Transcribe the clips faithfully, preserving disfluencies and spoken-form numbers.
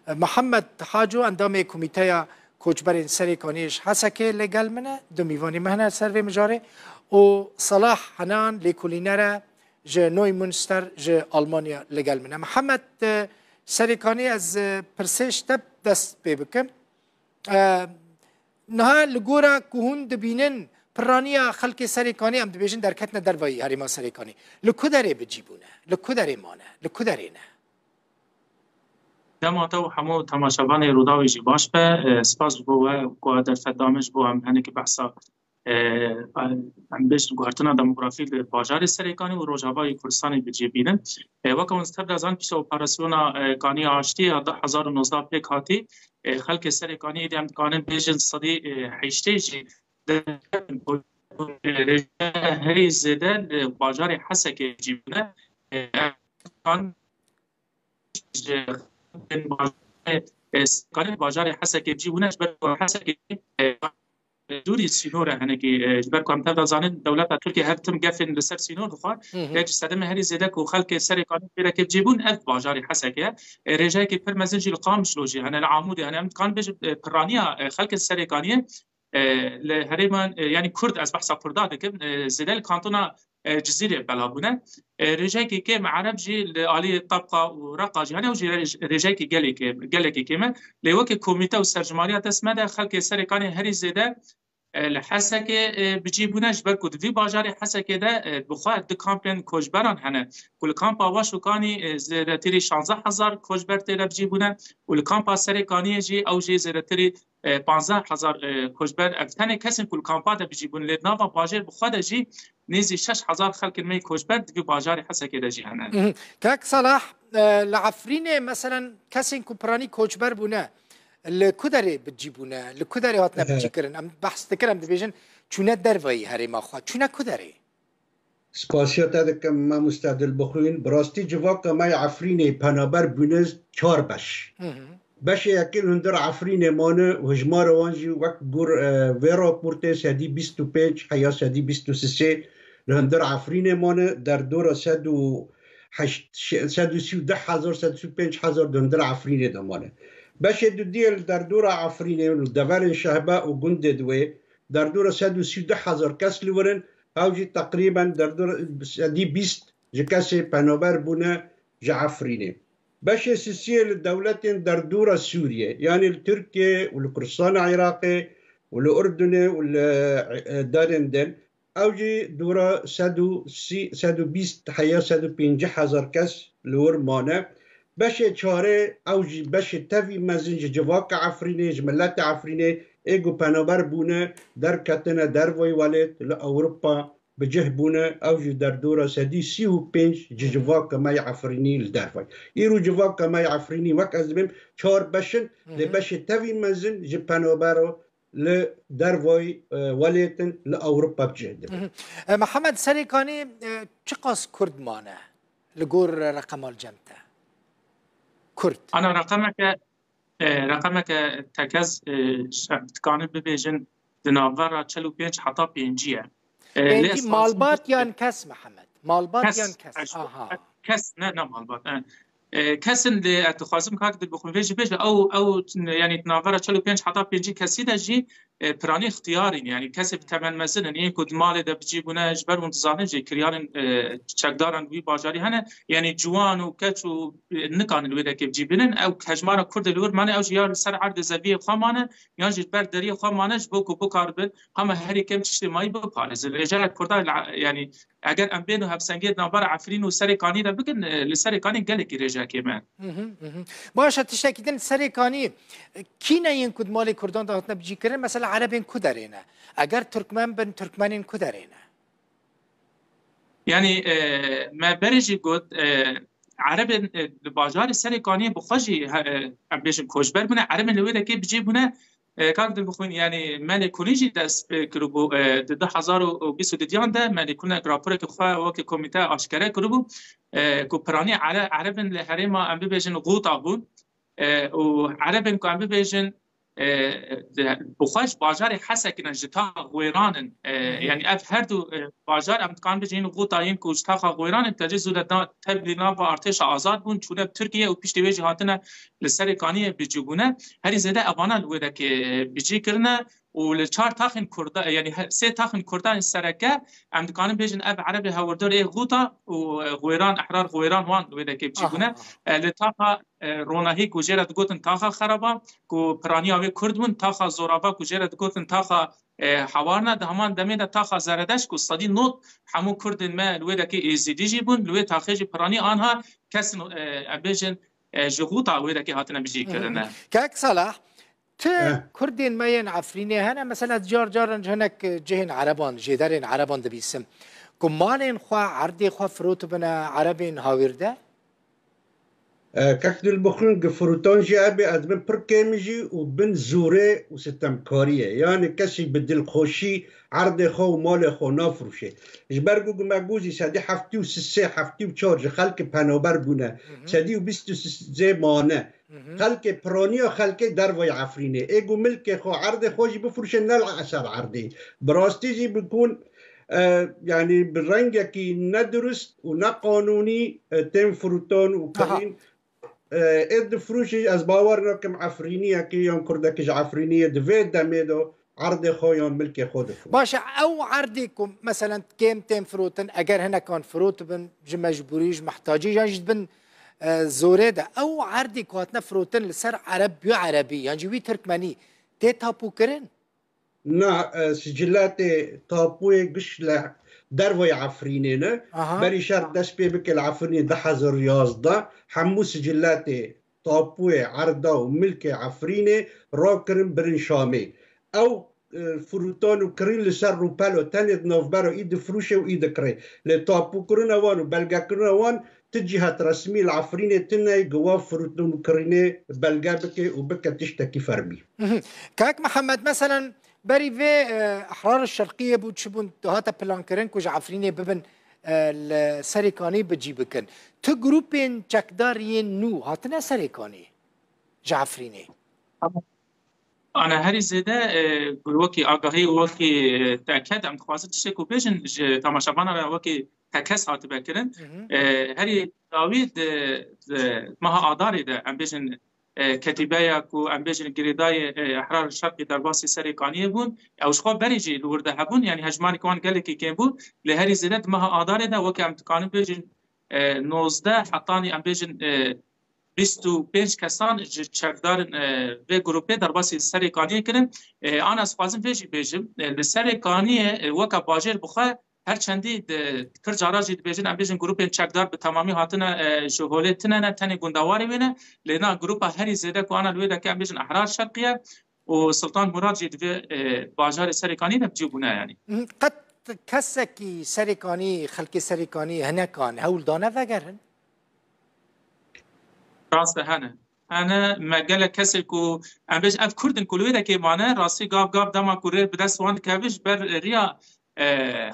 Mihemed Haco, endamê Komîteya Koçberên Serêkaniyê ji Hesekê li gel min e, du mîvanî me hene ser vê mijarê, û Salah Henan, lêkolîner e ji Neumünster ji Almanya li gel min e. Mihemed, e, Serêkanî, ez, e, pirsê ji te dest pê bikim. E, niha li gora ku hûn dibînin, piraniya xelkê Serêkanî, em dibêjin, derketine dervayî herêma Serêkanî. Li ku derê bi cî bûne? Li ku derê mane? Li ku derê ne? Dema te û hemû temaşevanê Rûdawê jî baş be. E, spas ji bo we ku we derfet da min ji bo em hinekî behsa, e, em bêjin guhertina demografî li bajarê Serêkanî û Rojavayê Kurdistanê bi cî bînin. E, weke hûn tev de zan pişta operasyona, e, Kanî Aştî ya du hezar û nozdeh pêk hatî, e, xelkê Serêkanî êdî em dikanin bêjin sedî, e, heştê jî di rêje herî zêde li bajarê Hesekê cî bûne. E, em ji bajarê, e, Serêkanî bajarê Hesekê cî bûne, ji ber ku Hesekê, e, dûrî sînor e hinekî, e, ji ber ku em tev de zanin dewleta Tirkiye her tim gefên li ser sînor dixwar. Hı hı. Yek ji sedemê herî zêde ku xelkê Serêkanî pêrekê cî bûn, ev bajarê Hesekê ye. E, rêjeyekî pir mezin jî li Qamişlo jî hene, li Amûdê hene. Em dikarin bêjin, e, pirraniya, e, xelkê Serêkaniyê, e, li herêman, e, yanî Kurd, ez behsa Kurda dikim, e, zêde li kantona, e, Cizîrê bela bûne. E, rêjeyekî kêm Ereb jî li alî Tebqa û Reqa jî hene, ew jî rej-, rêjeyekî gelekê, gelekî kêm e. Lê weke komîte û serjimariya dest me de xelkê Serêkanê herî zêde, e, li Hesekê, e, bi cî bûne, ji ber ku di vî bajarê Hesekê de, e, bi xwe du kampên koçberan hene, ku li kampa Waş û Kanî, e, zêdetirî şazdeh hezar koçber tê de bi cî bûne û li kampa Serêkaniyê jî ew jî zêdetirî, e, panzdeh hezar, e, koçber, ev tenê kesên ku li kampa de bi cî bûn, lê di nava bajêr bi xwe de jî nêzî şeş hezar xelkên me yê koçber di vî bajarê Hesekê de jî hene. Mhm. Kak Salah, e, li Efrînê, meselen, kesên ku piranî koçber bûne, li ku derê bi cî bûne, li ku derê hatine bi cî kirin? Em behs dikin, em dibêjin, çûne derveyî herêma xwe. Çûne ku derê? Spasiya te dikim, mamoste Dilbixwîn. Bi rastî civaka me yê Efrînê penaber bûne çar beş. Hı hı. Beşê yekê li hundir Efrînê mane û hejmara wan jî wek gor, e, vê raportê sedî bîst û pênc heya sedî bîst û sisê li hundir Efrînê mane, derdora sed û heşt, sed û sî û du hezar, sed û sî û pênc hezar di hundir Efrînê de mane. Beşê dudiyê li derdora Efrînê û li deverên Şehba û gundê di wê, derdora sed û sî û du hezar kes li wir in, ew jî teqrîben derdora sedî bîst ji kesê penaber bûne ji Efrînê. Beşê sisiyê li dewletên derdora Sûriyê, yanî li Tirkiye û li Kurdistana Iraqê û li Urdunê û li, e, derên din, ew jî dûra sed û sî, sed û bîst heya sed û pêncî hezar kes li wir mane. Beşê çarê, ew jî beşê tevî mezin ji civaka Efrînê, ji mileta Efrînê, ê ku penaber bûne, derketine dervayî welêt, li Ewropa bi cih bûne, ew jî derdora sedî sî û pênc ji civaka me yê Efrînî li dervayî. Îro civaka me yê Efrînî, wek ez dibêm, çar beş in, lê beşê tevî mezin ji penabera li dervayî, e, welêtin li Ewropa bi cih dibe. Mhm. E, Mihemed Serêkanî, e, çiqas Kurd mane li gor reqema li cem te? Kurd. Ana reqemeke, e, reqemeke tekez, e, em dikarin bibêjin di navbera çel û pênc heta pêncî ye. E, lê Pêncî ez malbat dixwazim yan kes, Mihemed? Malbat Kes, yan kes? Aha. Kes, ne, ne malbat, e. E, kesin lê ez dixwazim kak Dilbixwîn vê jî bêje, ew, ew, yanî di navbera çel û pênc heta pêncî kesî de jî, e, piranî ixtiyar in, yanî kesê bi temenmezin in, yên ku di malê de bi cî bûne, ji ber hûn dizanin jî kiryarên, e, çekdaran wî bajarî hene, yanî ciwan û keç û, e, nikanin wê dekê bi cî bînin, ew hejmara Kurd li wir mane, ew jî ya li ser erdê zeviyê xwe mane, yan jî li ber deriyê xwe mane, ji bo ku bikaribin, hema herî kêm tiştê mayî biparêzin. Rêjeya Kurda, yanî, eger em bên û hevsengiyê di navbera Efrîn û Serêkanî de bikin, e, li Serêkanî gelekî rêje kêm e. Mhm, mhm. Baş e, tiştekî din, Serêkanî, e, kî ne yên ku di malê Kurdan de hatine bicîkirin? Mesela Erebên ku derê ne? Eger Tirkmen bin, Tirkmenên ku derê ne? Yanî, e, me berê jî got, e, Erebên, e, li bajarê Serêkaniyê bi xwe jî, he, e, em bêjin koçber bûne, Erebên li wê dekê bi cî bûne, e, kak Dilbixwîn, yanî me lêkolîn jî dest pê kiribû, e, di du hezar û bîst û duyan de me lêkolînek raporeke xwe weke komîte aşkere kiribû, e, ku piranî Ere-, Erebên li herêma em bibêjin Xûta bûn, e, û Erebên ku em bibêjin e, de, bi xwe ji bajarê Hesekî ne, ji taxa Xwêran in. E, Hı hı. Yani ev her du, e, bajar em dikarin bêjin yên Xûta yên ku ji taxa Xwêran in, tecê zû de da tevlî nava artêşa azad bûn, çûne bi Tirkiye û piştî wê jî hatine li Serê Kaniyê bicî bûne. Herî zêde evana li wê dekê, e, bicî kirine û li çar taxên Kurda, yani he-, sê taxên Kurdan sereke, em dikarin bêjin ev Erebê hewrdor ê Xûta û, e, Xwêran, Ehrar Xwêran wan li wê dekê bicî Aha, bûne. aha. E, li taxa, e, Ronahî ku jê re digotin taxa Xeraba, ku piraniya wê Kurd bûn, taxa Zorava ku jê re digotin taxa, e, Hewarna, di heman demê de taxa Zeredeş ku sedî nod hemû Kurdên me li wê dekê Êzidî jî bûn, li wê taxê jî piranî anha kesin, e, em bêjin, e, ji Xûta wê dekê hatine bijî kirine. Kek Salah, ti Eh. Kurdên me yên Efrînê hene, mesela car caran ji hinek cihên Ereban, jêderên Ereban dibîsim, ku malên xwe, erdê xwe firotibine Erebên hawîrde? E, kek Dilbixwîn, gi firotan jî hebe, ez bin pir kêm jî û bin zorê û sitemkariyê. Yani kesî bi dilxweşî erdê xwe û malê xwe nafirûşê. Ji ber ku me got jî sedî heftê û sê, heftê û çar ji xelkê penaber bûne. Hı hı. Sedî û bîst û sê mane. Hı hı. Xelkê piraniya xelkê dervayê Efrînê. Ê ku milkê xwe, erdê xwe jî bifirûşê, ne li eser erdê. Bi rastî jî bikun, e, yani bi rengekî ne dirust û ne qanûnî, e, tên firotan û Aha. kirîn. E, ê difirûşî, ez bawer nakim Efrîniyekî yan Kurdekî ji Efrîniyê di vê demê de erdê xwe yan milkê xwe difirû. Baş e, ew erdê ku meselen kêm tên firotin, eger hinekan firotibin, ji mecbûrî, ji mihtacî, yan jî dibin, e, zorê de, ew erdê ku hatine firotin li ser Ereb, wî Erebî, yan jî wî Tirkmenî tê tapûkirin? Na, e, siciletê tapûyê giş li dervayê Efrînê ne. Aha. Berî şer dest pê bike li Efrînê du hezar û yazdeh, hemû siciletê tapûyê erda û milkê Efrînê rakirin birin Şamê. Ew, e, firotan û kirîn li ser rûpelo tenê di navbera î difirûşê û î dikirê. Lê tapûkirina wan û belgekirina wan ti cihet resmî li Efrînê tune ye, gi wan firotan û kirînê belge bike û bike tiştekî fermî. Mhm. Kak Mihemed, meselen berî vê, e, Ehrar Şerqiyê bû, çi bûn, hate plankirin ku ji Efrînê bibin, e, li Serêkanî bi cî bikin. Tu grûpên çekdar yên nû hatine Serêkanî ji Efrînê? Ana herî zêde, e, wekî agahî, wekî, e, teked, em dixwazin tiştê ku bêjin ji temaşevana re wekî tekez hatibe kirin. Hı hı. E, herî dawî di, di meha Adarê de, em bêjin, e, ketîbeya ku em bêjin girêdayê, e, Ehrar Şerqî derbasî Serêkaniyê bûn. Ew ji xwe berê jî li wir de hebûn, yanî hejmarek wan gelekî kêm bû. Lê herî zêde di meha Adarê de weke em dikarin bêjin, e, nozdeh hetanî em bêjin, e, bîst û pênc kesan ji çekdarên, e, vê grûpê derbasî Serêkaniyê kirin. E, ana ez dixwazim vê jî bêjim. E, li Serêkaniyê, e, weke bajêr bi xwe her çendî di pir cara jî dibêjin, em bêjin grûpên çekdar bi temamî hatine, e, ji holê tune ne, tenê gundewarê wê ne. Lê na grûpa herî zêde ku ana li wê deke em bêjin Ehrar Şerqî ye û Sultan Murad jî di vê, e, bajarê Serêkanî de bi cî bûne yanî. Qet kesekî Serêkanî, xelkê Serêkanî hinekan hewl dane vegerin? Rast e, hene. Hene, me gelek kesê ku em bêjin ev Kurd in ku li wê dekê mane, rastî gav gav dema ku rê bi dest wan dikeve ji ber riya, e,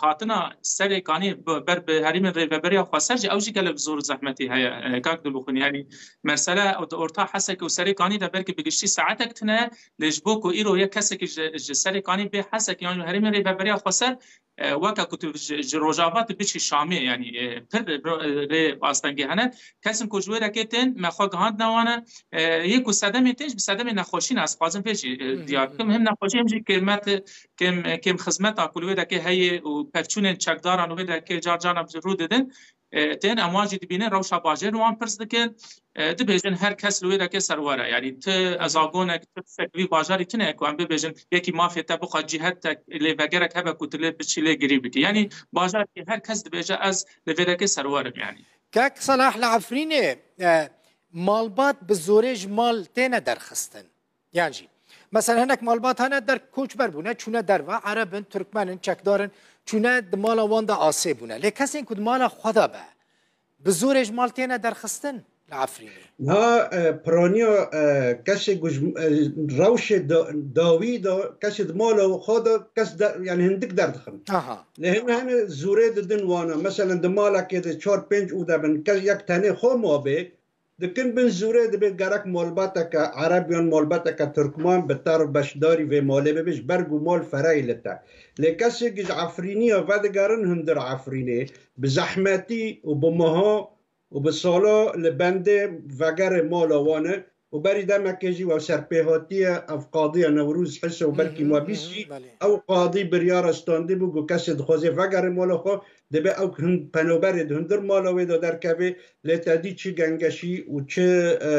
hatina Serêkanî bi, ber bi herêmên Rêveberiya Xweser jî ew jî gelek zor û zehmetî heye, e, kak Dilbixwîn. Yanî mesele di orta Hesekê û Serêkanî de belkî bi giştî saetek tune, lê ji bo ku îro yek kesekî ji, ji Serêkanî bê Hesek yan ji herêmên Rêveberiya Xweser, e, weke ku tu ji, ji Rojava tu biçî Şamê, yanî, e, pir ro-, rê astengê hene. Kesên ku ji wê dekê tên, me xwe gihandine wan e, e, yê ku sedemê tên jî bi sedemê nexweşî ne, ez dixwazim vê jî, e, Hı hı diyar hı. bikim. Hem nexweşî hem jî kêmet, kêm, kêm xizmeta ku li wê dekê heye û pevçûnên çekdaran li wê dekê car caran rû didin. E, tên em wan jî dibînin, rewşa bajêr wan pirs dikin. E, dibêjin her kes li wê dekê serwer e. Yanî ti ezagonek, ti tiştek vî bajarî tune ye ku em bibêjin yekî mafê te bixwe cîhet te lê vegerek hebe ku tu lê biçî lê girî bikî. Yanî bajarekî her kes dibêje ez li vê dekê serwer im yanî. Kek Salah, li Efrînê, e, malbat bi zorê ji mal têne derxistin? Yan jî, mesela hinek malbat hene der koçber bûne, çûne derve, Ereb in, Tirkmen in, çekdar in, çûne di mala wan de asê bûne. Lê kesên ku di mala xwe de be, bi zorê ji mal têne derxistin li Efrînê? Niha, e, piraniya, e, kesê ku ji, e, rewşê da-, dawî de kesê di mala xwe de kes de, yani hindik derdixin. Aha. Lê hene, hene zorê didin wana. Mesela di malekê de çar pênc û de bin, kes yek tenê xwe mabê, Dikin bin zûrê dibê gerek malbateke Ereb yan malbateke Tirkman bi te re beşdarî vê malê bibe, ji ber ku mal fereyê li te. Lê kesê ji Efrîniya vedigerin hundir Efrînê bi zehmetî û bi meha û bi sala li bendê vegerê mala wan e û berî demekê jî we serpêhatiye ev qadiya Newrûz Hise û belkî ma bîst jî, ew qadî biryara standî bû ku kesê dixwaze vegerê mala xwe, dibê ew hin-, penoberê di hundir mala wê de derkeve, lê te dî çi gengeşî û çi, e,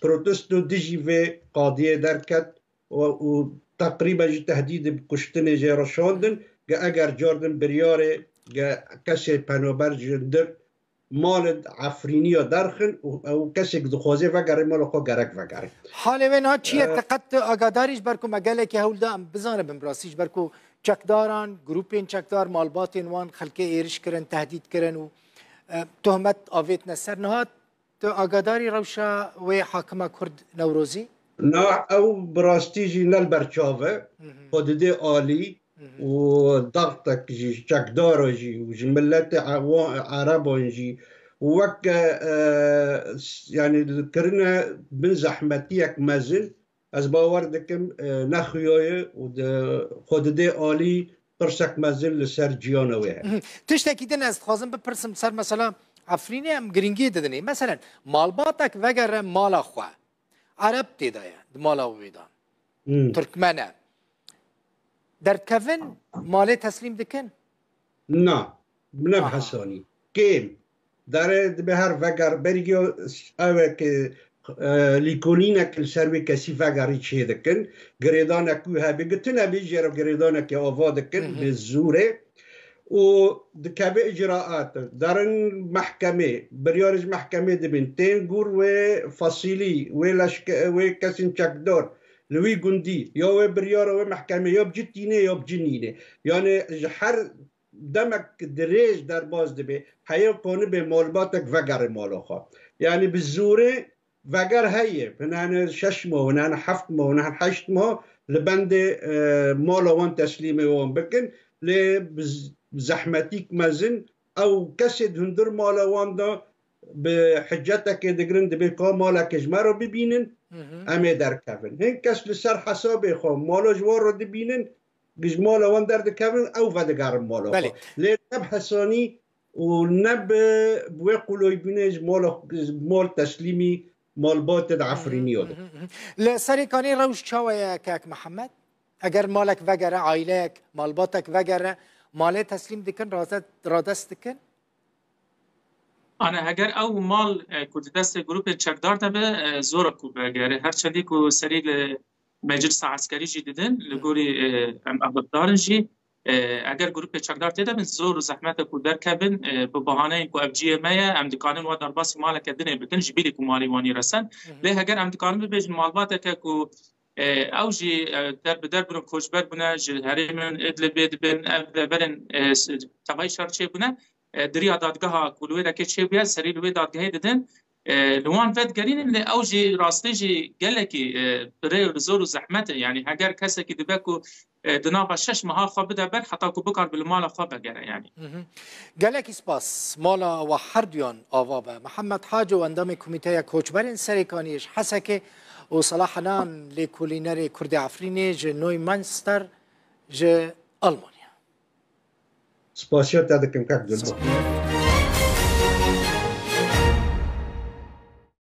protesto dijî vê qadiyê derket û, û teqrîben jî tehdîdê bi kuştinê jê re şandin, ge eger cardin biryarê ge kesê penober ji hundir malê Efrîniya derxin û ew kesek dixwaze vegerê mala xwe gerek vegerê. Halê wê niha çi ye? Te qet tu agadarî ji ber ku me gelekî hewl da em bizanibin bi rastî ji ber ku çekdaran, grûpên çekdar, malbatên wan xelkê êriş kirin, tehdîd kirin û, e, tohmet avêtine ser. Niha tu agadarî rewşa wê hakima Kurd Newrozî? Na, ew bi rastî jî ne li ber çav e. Xwe didê alî û dextek jî, çekdara jî û ji miletê Ewa-, Ereban jî û wek, e, s-, yanî li kirine bin zehmetiyek mezin, ez bawer dikim, e, ne xuya ye û di, xwe didê alî pirsek mezin li ser ciyana wê heye. Mhm. Tiştekî din ez dixwazim bipirsim ser mesela Efrînê em giringiyê didinê. Meselen malbatek vegere mala xwe. Ereb tê de ye, di mala wê de. Hmm. Tirkmen e. Derdikevin, malê teslîm dikin? Na, ne bi Aha. hesanî. Kêm. Dare dibe her veger, berî ew e ke, e, lîkolînek li ser wê kesî vegerî çêdikin. Girêdanek wî hebe, gitine bê jê re girêdanekê ava dikin, Hı hı. bi zûrê. û dikeve îcraat. Derin mehkemê, biryarê ji mehkemê dibin. Tên gûr wê fesîlî, wê leşke-, wê kesên çekdar li wî gundî, ya wê biryara wê mehkemê ya bi cî tîne ya bi cî nîne. Yanî ji her demek dirêj derbas dibe, heye konibe malbatek vegere mala xwe. Yanî bi zûrê veger heye, hine hene şeş mah, hine hene heft mah, hine hene heşt mah li bendê, e, mala wan teslîmê wan bikin. Lê bi z-, zehmetîk mezin ew kesê di hundir mala wan de bi hiccetekê digirin, dibê ka malekê ji me re bibînin, Hı hı. em ê derkevin. Hin kes li ser hesabê xwe mala ji wan re dibînin, ji mala wan derdikevin, ew vedigerin mala Belê. xwe. Lê ne bi hesanî û ne bi, bi wê quloybûnê ji mala, ji mal teslîmî malbatê di Efrîniya de. Hı hı, hı hı. Li Serêkanê rewş çawa ye kek Mihemed? Eger malek vegere, aîleyek, malbatek vegere, malê teslîm dikin, raze-, radest dikin? Ana, heger ew mal, e, ku di destê grûpê çekdar de be, e, zor e ku vegere. Her çendî ku serî li meclisa eskerî jî didin, li Hı. gorî, e, em axifdar in jî, e, eger grûpê çekdar tê de bin, zor û zehmet e ku derkevin, e, bi bahaneyên ku ev cihê me ye, em dikarin wa derbasî maleke dinê bikin, ji bîrî ku malê wan î resen. Hı hı. Lê heger em dikarin bibêjin malbateke ku, e, ew jî, e, der bi der bûne, koçber bûne, ji herêmên Idlibê dibin, ev deverên, e, s-, tevayî şer çêbûne, e, di riya dadgeha ku li wê dekê çêbûye, serî li wê dadgehê didin. E, li wan vedigerînin, lê ew jî rastî jî gelekî, e, bi rê û zor û zehmet e. Yanî heger kesekî dibe ku, e, di nava şeş meha xwe bide ber heta ku bikaribe li mala xwe vegere yanî. Mhm. Gelekî spas. Mala we herduyan ava be. Mihemed Haco, endamê Komîteya Koçberên Serêkaniyê ji Hesekê û Selahenan, lêkolînerê Kurdê Efrînê ji Neumünster ji Almanya. Spasiya te dikim kak Dilba.